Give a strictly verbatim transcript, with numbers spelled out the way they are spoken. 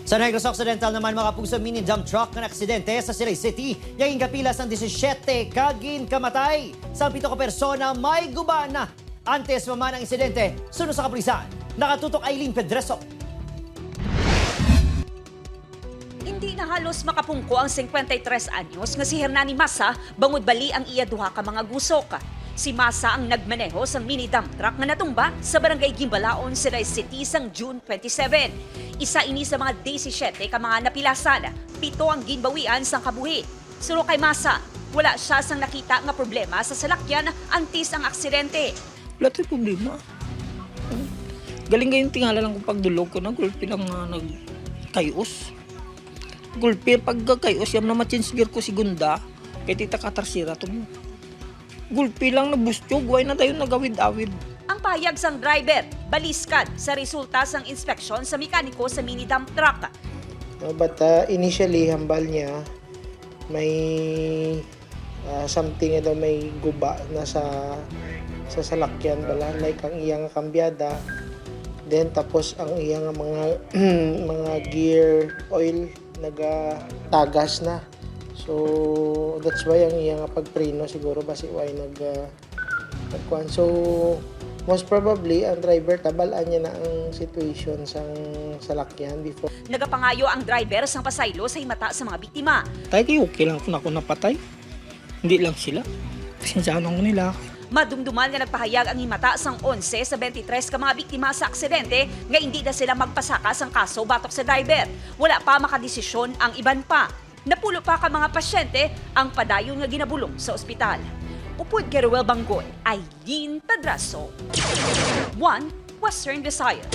Sa Negros Occidental naman, mga kapuso, mini dump truck nga aksidente sa Silay City, nga ginkapila sang disisiete ka ginkamatay. Sa pito ka persona may guba na. Antes maman ang insidente, suno sa kapulisan, nakatutok Aileen Pedreso. Hindi na halos makapungko ang singkwenta y tres anyos nga si Hernani Masa bangod bali ang iya duha ka mga gusok. Si Masa ang nagmaneho sang mini dump truck nga natumba sa barangay Gimbalaon, Silay City sang June twenty-seven. Isa ini sa mga disisiete ka mga napilasan, pito ang ginbawian sang kabuhi. Suno kay Masa, wala siya sang nakita nga problema sa salakyan antes ang aksidente. Wala to'y problema. Galing gayon tingala lang kung pagdulog ko na gulpi lang nga nagkayos. Gulpi pagkakayos, yam na ma-change gear ko segunda. Kay tita ka tarsira to mo. Gulpi lang nabustyog, way na dayon nagawid-awid. Ang pahayag sang driver, baliskad sa resulta sang inspeksyon sa mekaniko sa mini dump truck. Uh, but uh, initially, hambal niya, may uh, something daw may guba na sa sa salakyan bala, like ang iyang kambyada, then tapos ang iyang mga mga gear oil nagatagas na. So that's why ang iyang pagpreno siguro basi way nag uh, nagkuan. So most probably ang driver, tabal-an niya na ang situation sang salakyan before. Nagapangayo ang driver sang pasaylo sa himata sa mga biktima. Tay, kay okay lang ako na ako napatay. Hindi lang sila. Pasensyahan ako nila. Madumduman nga nagpahayag ang himata sang onse sa twenty-three ka mga biktima sa aksidente nga indi na sila magpasaka sang kaso batok sa driver. Wala pa makadesisyon ang iban pa. Napulo pa ka mga pasyente ang padayon nga ginabulong sa ospital. Upod kay Roel Banggoy, Aileen Pedraso, One Western Visayas.